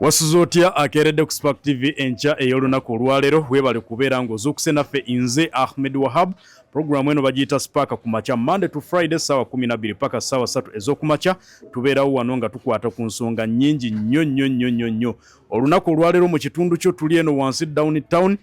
Wasuze otya akeeredde ku Spark TV enkya ey'olunaku olwaleero? Weebale kubeera ng'ozuukuse naffe. Nze Ahmed Wahab. Pulogulaamu eno bagiyita Spark ku makya, Monday to Friday, ssaawa 12 paka ssaawa 3 ez'okumakya. Tubeerawo wano nga tukwata ku nsonga nnyingi nnyo nnyo nnyo nnyo nnyo. Olunaku olwaleero mu kitundu kyo tuli eno wansi down town,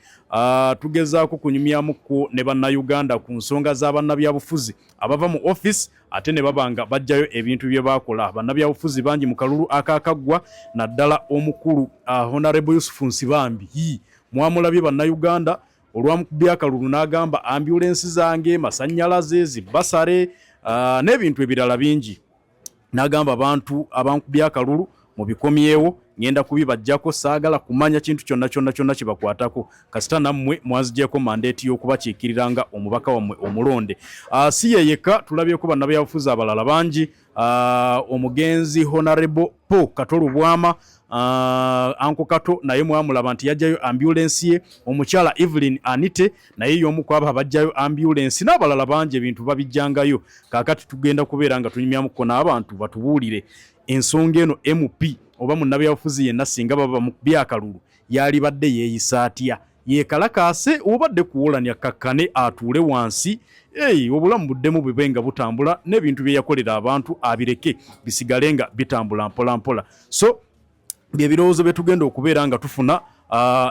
tugezaako kunyumyamuko ne Bannayuganda ku nsonga za bannabyabufuzi abava mu office ate ne baba nga baggyayo ebintu bye baakola. Bannabyabufuzi bangi mu kalulu akaakaggwa, naddala omukulu Honorable Yusufu Nsibambi. Yii, mwamulabye Bannayuganda olwamukubya akalulu n'agamba ambulensi zange, masannyalaze, zibbasale n'ebintu ebirala bingi, n'agamba abantu abankubya akalulu mubikomyewo, ngenda kubibajjako, saagala kumanya kintu kyonna kyonna kyonna kibakwatako, kasita nammwe mwanzigyeko mandate y'okubakiikirira nga omubaka wammwe omulonde. Si ye yekka, tulabyeko bannabyabufuzi abalala bangi. Omugenzi Honorable Paul Kato Lubwama, Uncle Kato, naye mwamulaba nti yajjayo ambulensi ye. Omukyala Evelyn Anite naye y'omu ku abo abajjayo ambulensi, n'abalala bangi ebintu babijjangayo. Kaakati tugenda kubeera nga tunyumyamuko n'abantu batubuulire ensonga eno. MP oba munnabyabufuzi yenna singa baba bamukubye akalulu, yalibadde yeeyisa atya? Yeekalakaase obadde kuwolanya kakkane, atuule wansi, ei obulamu buddemu bube nga butambula, n'ebintu bye yakolera abantu abireke bisigale nga bitambula mpola mpola? So bye birowoozo bye tugenda okubeera nga tufuna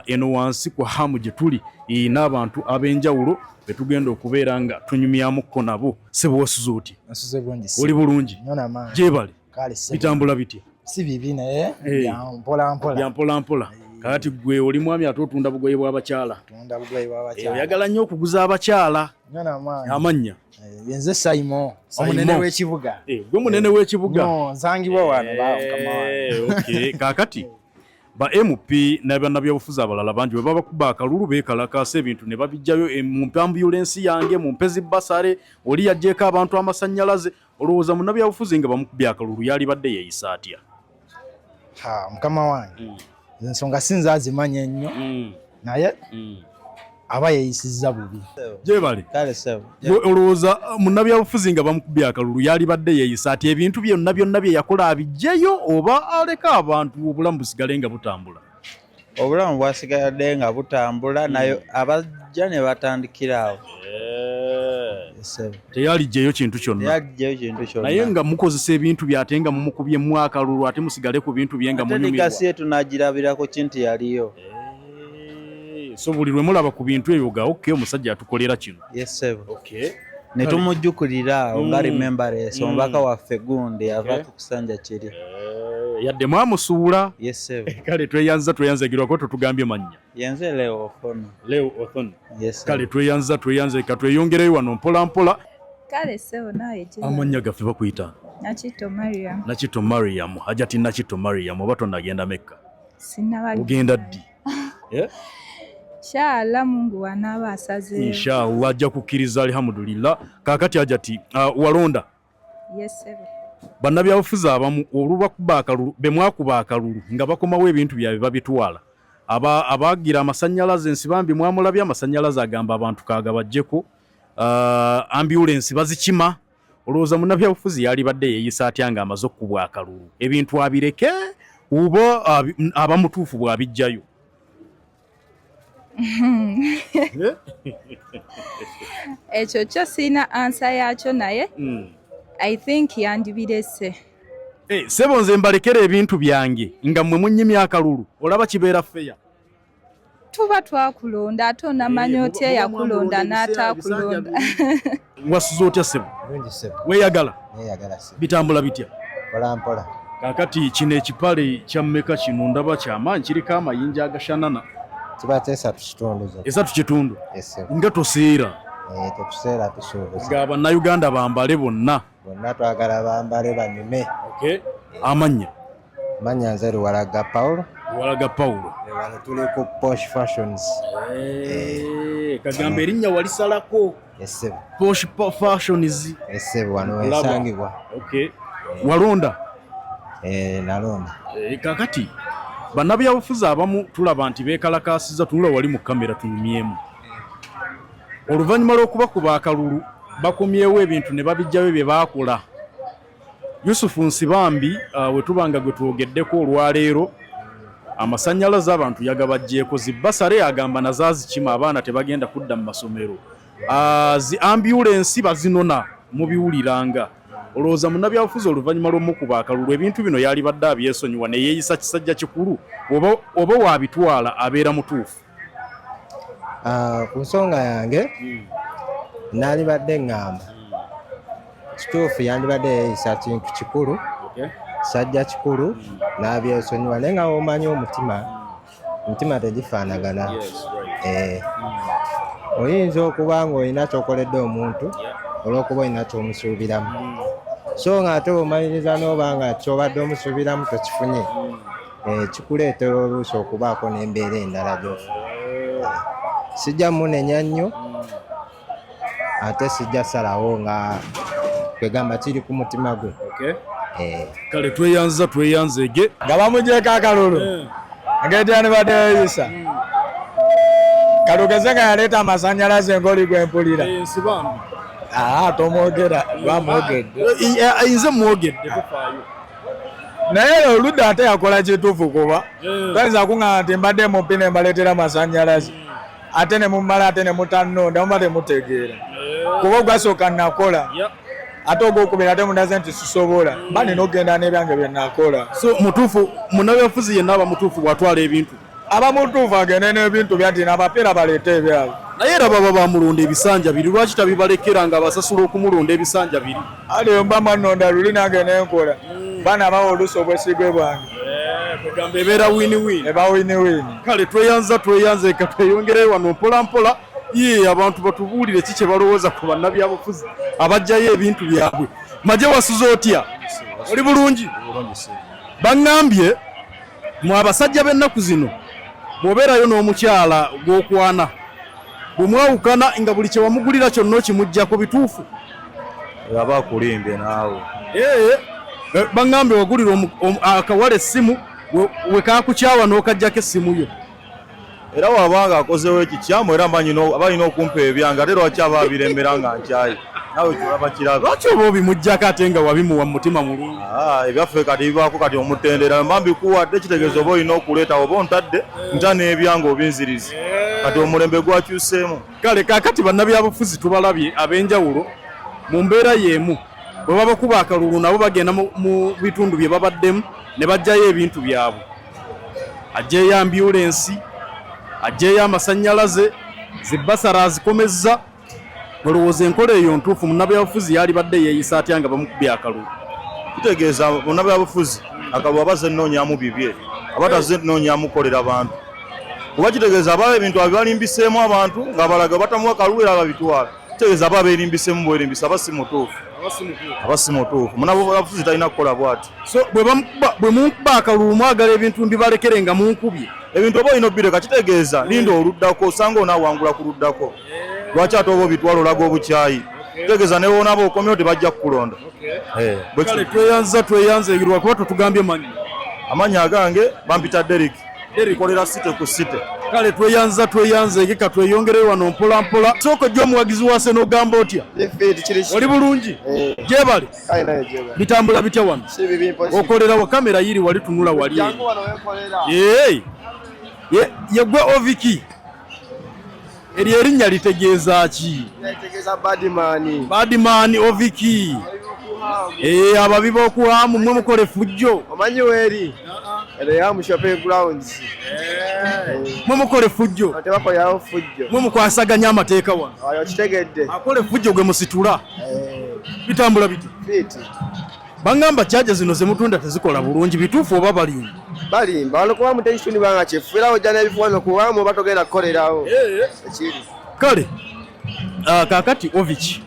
eno wansi ku hamu gye tuli n'abantu ab'enjawulo be tugenda okubeera nga tunyumyamuko nabo. Sebo, wasuze otya? Nasuze bulungi. Oli bulungi? Nnyo n'amaanyi. Gyebale. Kale ssebo. Bitambula bitya? Si bibi, naye Eh. bya mpola mpola. Bya mpola mpola. Kakati gwe oli mwami ate otunda bugoye bw'abakyala. Tunda bugoye bw'abakyala. Oyagala nnyo okuguza abakyala. Nnyo n'amaanyi. Amannya? Eh, nze Simon. Simon. Omunene w'ekibuga. Eh, gwe munene w'ekibuga. No, nsangibwa wano ba mukama wange. Eh, okay. Kaakati ba MP n'abannabyabufuzi abalala bangi bwe babakuba akalulu beekalakaasa ebintu ne babijjayo, mumpe ambulensi yange, mumpe zibbasale, oli yaggyeko abantu amasannyalaze. Olowooza munnabyabufuzi nga bamukubye akalulu yalibadde yeeyisa atya? Ha, mukama wange, ensonga si nze azimanya ennyo, naye aba yeeyisizza bubi. Gyebale. Kale ssebo. Gwe olowooza munnabyabufuzi nga bamukubye akalulu yalibadde yeeyisa ati ebintu byonna byonna bye yakola abiggyeyo oba aleka abantu obulamu busigale nga butambula? Obulamu bwasigadde nga butambula, naye abajja ne batandikira awo. Ssebo. Teyaliggyeyo kintu kyonna. Teyaggyeyo kintu kyonna. Naye nga mukozesa ebintu bye, ate nga mumukubye mu akalulu, ate musigale ku bintu bye nga Ate munyumirwa. Legacy ye tunagirabirako ki nti yaliyo? Eh, so buli lwe mulaba ku bintu ebyo ga okay, omusajja atukolera kino. Yes ssebo. Okay. Ne tumujjukulira awo nga remembrance, omubaka waffe gundi ava ku kisanja kiri. Eh, yadde mwamusuula. Yes ssebo. Kale tweyanza, tweyanzegirwako, totugambye mannya. Yenze Leo Ofono. Leo Othon. Yes ssebo. Kale tweyanza, tweyanze, katweyongereyo wano mpola mpola. Kale ssebo, naawe gye. Amannya gaffe bakuyita? Nakitto Mariam. Nakitto Mariam. Hajati Nakitto Mariam, oba tonnagenda Mekka? Sinnaba. Ogenda ddi? Eh? Inshallah, Mungu wanaaba asazeewo. Inshallah, ajja kukkiriza, alhamdulillah. Kaakati Hajati, walonda? Yes ssebo. Bannabyabufuzi abamu olubakuba akalulu, be mwakuba akalulu, nga bakomawo ebintu byabwe babitwala. Abagira amasannyalaze, Nsibambi mwamulabye, amasannyalaze agamba abantu kaagabaggyeko, ambulensi bazikima. Olowooza munnabyabufuzi yalibadde yeeyisa atya ng'amaze okukubwa akalulu? Ebintu abireke oba aba mutuufu bw'abiggyayo? Eh? Ekyo kyo sirina answer yakyo, naye I think yandibirese. Eh, sebo, nze mbalekera ebintu byange nga mmwe munnyimya akalulu, olaba kibeera fair? Tuba twakulonda, ate onamanya Eh, otya muba eyakulonda mwamulonda ebiseera n'ataakulonda? Wasuze otya ssebo? Bulungi ssebo. Weeyagala? Neeyagala ssebo. Bitambula bitya? Mpola mpola. Kaakati kino ekipale kya mmeka kino? Ndaba kyamaanyi, kiriko amayinja agashanana. Kiba 3.5 zokka. 3.5? Yes ssebo. Nga toseera? Eh, tetuseera, tusuubuza. Nga Bannayuganda bambale bonna. Bonna twagala bambale banyume. Okay. Amannya? Mannya nze Luwalaga Paulo. Luwalaga Paulo. Eh, wano tuli ku Posh Fashions. Eh, kagamba erinnya walisalako. Yes ssebo. Posh Fashions. Yes ssebo, wano Laba. wensangibwa. Okay. Walonda? Eh, nalonda. Eh, kakati bannabyabufuzi abamu tulaba nti beekalakaasiza. Tunula wali mu kamera tunyumyemu. Oluvannyuma lw'okubakuba akalulu bakomyewo ebintu ne babijjayo bye baakola. Yusufu Nsibambi, we tuba nga gwe twogeddeko olwaleero, Amasannyalaze abantu yagabaggyeko, zi bbasale agamba nazo azikima, abaana tebagenda kudda mu masomero. Zi ambyulensi bazinona mubiwuliranga. Olowooza munnabyabufuzi oluvannyuma lw'omukuba akalulu ebintu bino yalibadde abyesonyiwa ne yeeyisa kisajja kikulu oba oba waabitwala abeera mutuufu? Ku nsonga yange naalibadde ŋŋamba kituufu yandibadde yeeyisa kintu kikulu kisajja kikulu n'abyesonyiwa naye nga womanyi omutima emitima tegifaanagana. Oyinza okuba ng'olina ky'okoledde omuntu olw'okuba olina ky'omusuubiramu so nga ate bw'omaliriza n'oba nga ky'obadde omusuubiramu tokifunye kikuleetera oluusi okubaako n'embeera endala gy'ofuna. Sijja munenya nnyo ate sijja salawo nga kwegamba kiri ku mutima gwe. Kale tweyanza tweyanzeege. Nga bamugyeko akalulu engeri gyandibadde yeeyisa kalugeze nga yaleeta amasannyalaze ng'oli gwe mpulira. Tomwogera lwamwogedde. Nze mwogedde tofaayo. Naye oludda ate yakola kituufu kuba toyinza kuŋŋamba nti mbadde mumpi ne mbaleetera amasannyalaze ate ne mumala ate ne mutannonda muba temutegeera kuba ogwasooka nakola ate ogwokubiri ate mundaze nti sisobola mba nina okugenda n'ebyange bye nakola. So mutuufu munnabyabufuzi yenna aba mutuufu bw'atwala ebintu? Aba mutuufu agende n'ebintu bya nti n'abapiira baleete ebyabwe. Naye era baba bamulonda ebisanja biri lwaki tabibalekera nga abasasula okumulonda ebisanja biri? Ali mba mwanonda luli nange nenkola baana bawa oluusi obwesigwe bwange. Kwegamba ebeera win-win. Eba win-win. Kale tweyanza tweyanze ka tweyongereyo wano mpola mpola ye abantu batubuulire ki kye balowooza ku bannabyabufuzi abajjayo ebintu byabwe. Maje wasuze otya? Oli bulungi? Baŋŋambye mwe abasajja b'ennaku zino bw'obeerayo n'omukyala gw'okwana bwe mwawukana nga buli kye wamugulira kyonna okimuggyako bituufu? Aba akulimbye naawe. Baŋŋambye wagulira akawala essimu we kaakukyawa n'okaggyako essimu yo. Era wabanga akozeewo ekikyamu era aba alina okumpa ebyange ate lwaki aba abiremera nga nkyaye? Naawe kyolaba kirabe. Lwaki oba obimuggyako ate nga wabimuwa mu mutima mulungi? Ebyaffe kati bibaako kati omutendera mba mbikuwadde kitegeeza oba olina okuleeta oba ontadde nta n'ebyange obinziriza. Kati omulembe gwakyuseemu. Kale kaakati bannabyabufuzi tubalabye ab'enjawulo mu mbeera y'emu bwe babakuba akalulu nabo bagenda mu bitundu bye babaddemu ne baggyayo ebintu byabwe. Aggyeyo ambyulensi, aggyeyo amasannyalaze, zi bbasale azikomezza. Olowooza enkola eyo ntuufu munnabyabufuzi yalibadde yeeyisa atya nga bamukubye akalulu? Kitegeeza munnabyabufuzi akalulu aba azze nnoonyamu bibye, aba tazze nnoonyamu kukolera bantu. Kuba kitegeeza aba ebintu abibalimbiseemu abantu ng'abalaga batamuwa kalulu era babitwala. Kitegeeza aba abeerimbisemu bwerimbisa aba si mutuufu. Aba si mutuufu. Munnabyabufuzi talina kukola bw'ati. So bwe munkuba akalulu mwagala ebintu mbibalekere nga munkubye. Ebintu oba olina obbireka kitegeeza linda oluddako osanga onaawangula ku luddako. Lwaki ate oba obitwala olaga obukyayi? Kitegeeza ne bw'onaaba okomyewo tebajja kukulonda. Kale tweyanza tweyanze lwakuba totugambye mannya. Amannya agange bampita Derrick. Nkolera city ku city. Kale tweyanza tweyanze ka tweyongereyo wano mpola mpola. Sooka ojja omuwagizi wa Arsenal ogamba otya? Oli bulungi? Gyebale. Bitambula bitya wano? Okolera wa kamera yiri wali tunula wali. Ye gwe Oviki. Eryo erinnya litegeeza ki? Litegeeza Badman. Badman Oviki. Ababi b'okuhamu mwe mukola effujjo. Omanyi weeri? Ero ya mu shopping grounds. Mwe mukola effujjo. Tebakolerawo ffujjo. Mwe mukwasaganya amateeka wano. Ayo kitegedde. Akola effujjo gwe musitula. Bitambula biti? Fiti. Bangamba charger zino ze mutunda tezikola bulungi bituufu oba balimba? Balimba. Wano kuba muteri kitundu banga kyefu era ojja n'ebifo wano kubamu oba togenda kukolerawo. Ekiri. Kale kaakati Oviki.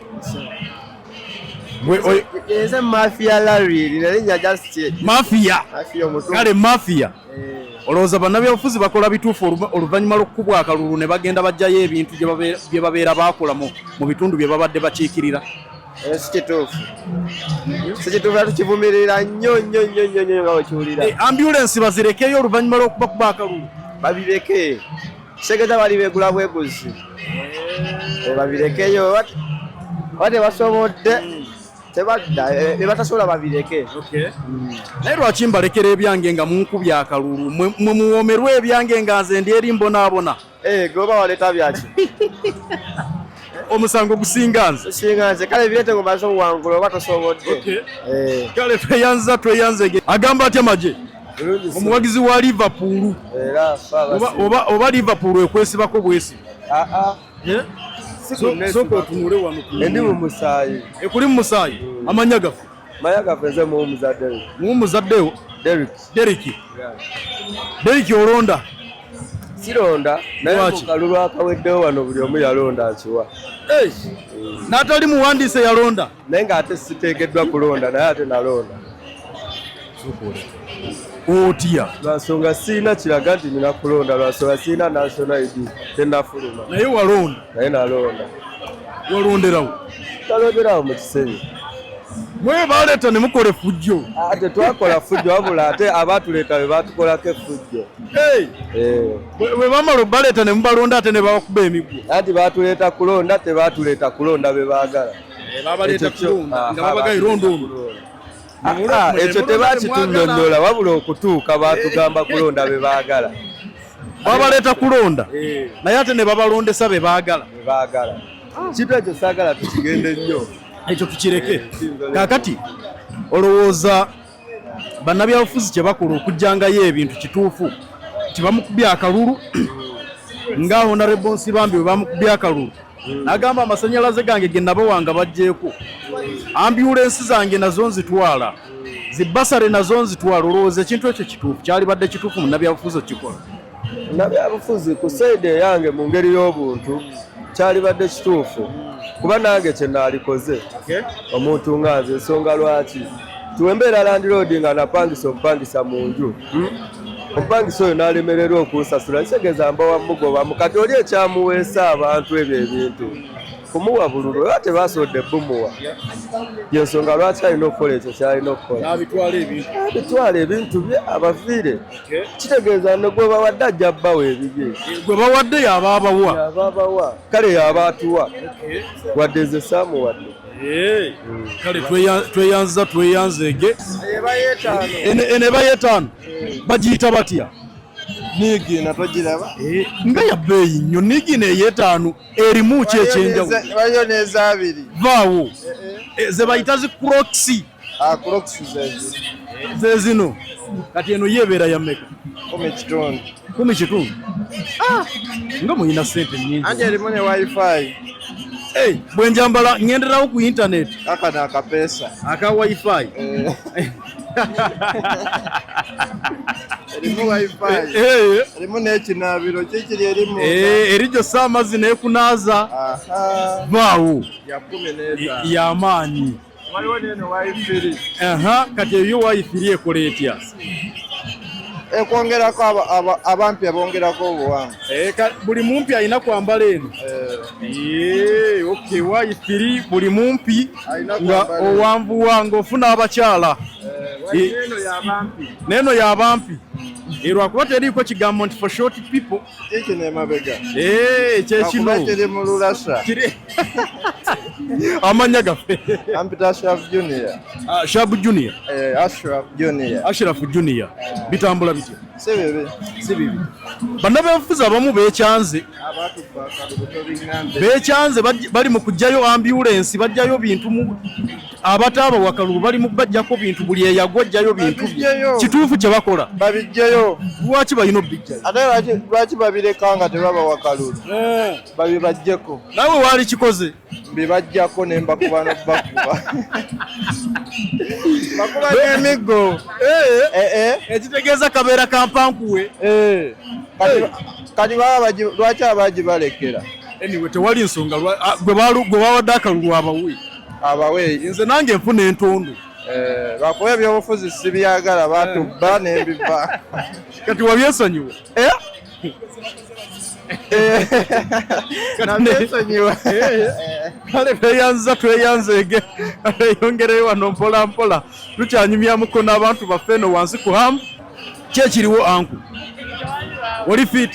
Nze Mafia Larry lino erinnya just Mafia. Mafia omutuufu. Kale Mafia. Olowooza bannabyabufuzi bakola bituufu oluvannyuma lw'okukubwa akalulu ne bagenda baggyayo ebintu bye babeera baakola mu bitundu bye babadde bakiikirira? Si kituufu. Si kituufu era tukivumirira nnyo nnyo nnyo nnyo nnyo nga bwekiwulira. Ambulensi bazirekeyo oluvannyuma lw'okubakuba akalulu? Babireke. Kitegeeza bali beegula bweguzi. Babirekeyo. Oba tebasobodde. Tebadda, bye batasobola babireke. Naye lwaki mbalekera ebyange nga munkubya akalulu? Mwe muwoomerwe ebyange nga nze ndi eri mbonaabona. Eh, goba waleeta byaki? Omusango gusinga nze. Singa nze, kale bireete ng'omaze okuwangula oba tosobodde. Eh. Kale tweyanza, tweyanzege. Agamba atya magye? Bulungi. Omuwagizi wa Liverpool. Era fa. Oba Liverpool ekwesibako bwesibi? Aa. Sooka otunule wano. Endi mu musaayi. Ekuli mu musaayi. Amanya gaffe? Manya gaffe nze Muwumuza Derrick. Muwumuzaddewo? Derrick. Derrick. Derrick, olonda? Sironda, naye Lwaki? ku kalulu akaweddewo wano buli omu yalonda nkiwa. N'atali muwandiise yalonda? Naye ng'ate siteekeddwa kulonda, naye ate nalonda. Otya? Lwansonga siina kiraga nti nina kulonda, lwansonga siina national ID, tennafuluma. Naye walonda? Naye nalonda. Walonderawo? Nalonderawo mu Kisenyi. Mwe baleeta ne mukola effujjo? Ate twakola fujjo, wabula ate abaatuleeta be baatukolako effujjo. Eh. Bwe bamala obaleeta ne mubalonda, ate ne babakuba emiggo? Anti baatuleeta kulonda, tebaatuleeta kulonda be baagala. Babaleeta Ekyo kyo- kulonda nga Aha, babagayi londa ono. Ah, ekyo tebakitunnyonnyola, wabula okutuuka baatugamba kulonda be baagala. Babaleeta kulonda, naye ate ne babalondesa be baagala. Be baagala. Kintu ekyo saagala tukigende nnyo. Ekyo tukireke. Kaakati olowooza bannabyabufuzi kye bakola okugjangayo ebintu kituufu, nti bamukubye akalulu nga Honorable Nsibambi bwe bamukubye akalulu n'agamba, "Amasanyalaze gange ge nabawanga baggyeeko, ambulensi zange nazo nzitwala, zibursary nazo nzitwala"? Olowooza ekintu ekyo kituufu, kyalibadde kituufu munnabyabufuzi okikola? Nabyabufuzi ku side eyange, mu ngeri y'obuntu, kyalibadde kituufu, kuba nange kye naalikoze omuntu nga nze. Ensonga lwaki tiwembeera landlord nga napangisa omupangisa mu nju, Omupangisa oyo n'alemererwa okunsasula, kitegeeza mba wamugobamu. Kati oli ekyamuweesa abantu ebyo ebintu kumuwa bululu, era tebasobodde bumuwa, yensonga lwaki alina okukola ekyo kyalina okukola. N'abitwala ebintu. Abitwala ebintu bye abafiire, kitegeeza ne gwe bawadde ajja bbawa ebibye. Gwe bawadde yaba abawa. Yaba abawa, kale yaba atuwa, wadde nze saamuwadde. Kale tweyanza, tweyanzeege. Eno eba yeetaano, bagiyita batya? Niigiina, togiraba? Nga ya bbeeyi nnyo. Niigiina ey'etaano erimu ki ekyenjawulo? Waliyo n'ezabiri. Vaawo. Ze bayita zi Crocs? Crocs zezi. Ze zino. Kati eno ye ebeera ya mmeka? 10.5. 10.5? Nga muyina ssente nnyingi. Anti erimu ne wifi. Bwe njambala ŋŋenderawo ku internet? Akano akapeesa. Aka wifi? Erimu wifi. Erimu n'ekinaabiro kikiri erimu. Erijjosa amazzi n'ekunaaza? Aha. Vaawo. Ya 15. Y'amaanyi. Waliwo n'eno wifi. Aha, kati eyo wifi ekola etya? Ekwongerako abampi abongerako obuwanvu. Buli mumpi alina kwambala eno? Okay, wifi buli mumpi Alina nga kwambala eno. owanvuwa ng'ofuna abakyala. Waliwo eno y'abampi. N'eno y'abampi, lwakuba teriiko kigambo nti for short people. Kikino emabega. Kyekino. Lwakuba kiri mu lulasha. Amanya gaffe? Ampita Ashraf Junior. Ah, Shabu Junior. Ashraf Junior. Ashraf Junior, bitambula bitya? Si bibi. Si bibi. Bannabyabufuzi abamu beekyanze. Abaatukuba akalulu tobiŋŋambe. Beekyanze, bali mu kuggyayo ambulensi, bajjayo bintu mu abataabawa kalulu, bali mu bajjako bintu, buli eyagwa ajjayo bintu bye. Babijjayo. Kituufu kye bakola? Babijjayo. Lwaki balina obijjayo? Ate lwaki babireka nga tebabawa kalulu? Babibajjeko. Naawe waali kikoze? Mbibajjako ne mbakuba n'okubakuba. Bakuba n'emiggo. Ekitegeeza kabeera kampankuwe. Kati baba lwaki abagibalekera? Anyway, tewali nsonga gwe bawadde akalulu abawe. Abawe. Nze nange nfuna entondo. Lwakuba ebyobufuzi sibyagala, batubba n'embiva. Kati wabyesonyiwa? Eh? Nabyesonyiwa. Kale tweyanza, tweyanzeege. Eyongereyo wano mpola mpola, tukyanyumyamuko n'abantu baffe eno wansi ku hamu. Ki ekiriwo, uncle? Oli fit?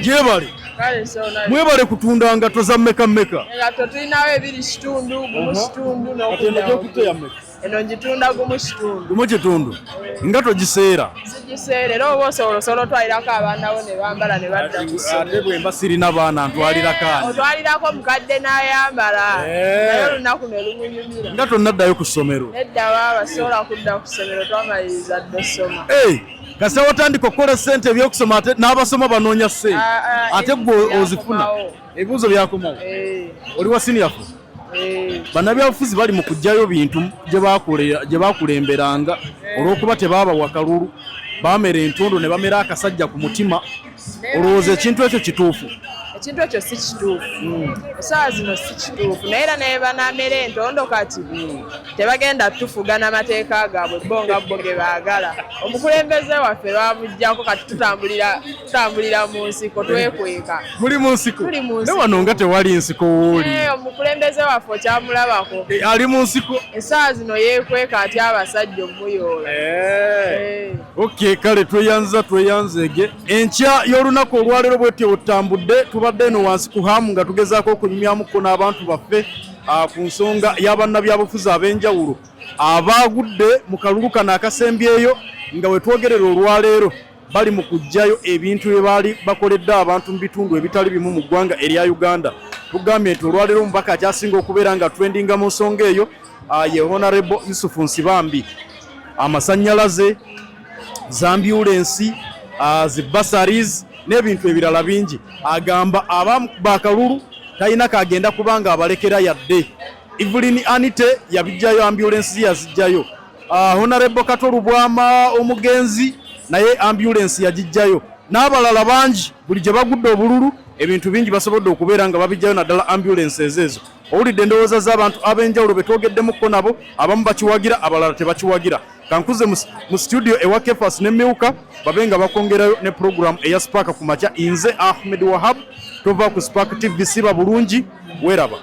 Gyebale. Kale so na Mwebale kutunda ngatto za mmeka mmeka? Engatto tulinawo ebiri kitundu, gumu kitundu Kati eno n'okudda. gyokutte ya mmeka? Eno ngitunda gumu kitundu. Gumu kitundu. Engatto giseera? Sigiseera, era oba osobola otwalirako abaana bo ne bambala ne badda ku Ate ssomero. bwe mba sirina baana ntwalirako ani? Otwalirako mukadde n'ayambala. Eh. Naye olunaku ne lumunyumira. Nga tonnaddayo ku ssomero? Nedda baaba, sobola kudda ku ssomero, twamaliriza dda osoma. Hey, kasita watandika okukola ssente ebyokusoma ate n'abasoma banoonya ssente. Ah, ah, Ate ebibuuzo gwe ozifuna. byakomawo. Ebibuuzo byakomawo. Eh, Oli wa senior four? eh. Bannabyabufuzi bali mu kuggyayo bintu gye bakulemberanga olw'okuba tebaabawa kalulu, baamera entondo ne bamera akasajja ku mutima. Olowooza ekintu ekyo kituufu? Ekintu ekyo si kituufu, essaawa zino si kituufu, naye era naye banaamera entondo kati tebagenda tufuga n'amateeka gaabwe bo nga bo ge baagala. Omukulembeze waffe bamuggyako, kati tutambulira mu nsiko, twekweka. Muli mu nsiko? Tuli mu Ne nsiko. wano nga tewali nsiko wooli. Eh, omukulembeze waffe okyamulabako? Eh, ali mu nsiko. Essaawa zino yeekweka atya abasajja omuyoola. Eh. Ok, kale tweyanza tweyanzeege. Enkya y'olunaku olwaleero bwetyo bwetutambudde, tubadde eno wansi ku hamu nga tugezaako okunyumyamuko n'abantu baffe ku nsonga y'abannabyabufuzi ab'enjawulo abaagudde mu kalulu kano akasembyeyo, nga we twogerera olwaleero bali mu kuggyayo ebintu bye baali bakoledde abantu mu bitundu ebitali bimu mu ggwanga erya Uganda. Tugambye nti olwaleero omubaka akyasinga okubeera nga trendinga mu nsonga eyo ye Honorable Yusufu Nsibambi. Amasannyalaze, z'ambulensi, zi bursaries n'ebintu ebirala bingi. Agamba abamukuba akalulu talina kagenda kubanga abalekera yadde. Evelyn Anite yabijjayo, ambulensi yazijjayo. Honorable Kato Lubwama omugenzi naye ambulensi yagijjayo, n'abalala bangi. Buli gye bagudde obululu ebintu bingi basobodde okubeera nga babijjayo, naddala ambulensi ezo. Owulidde endowooza z'abantu ab'enjawulo be twogeddemukko nabo, abamu bakiwagira, abalala tebakiwagira. Kankuze mu studio ewa Kefas ne Miuka babe nga bakwongerayo ne program eya Spark ku makya. Nze Ahmed Wahab, tova ku Spark TV, siba bulungi, weeraba.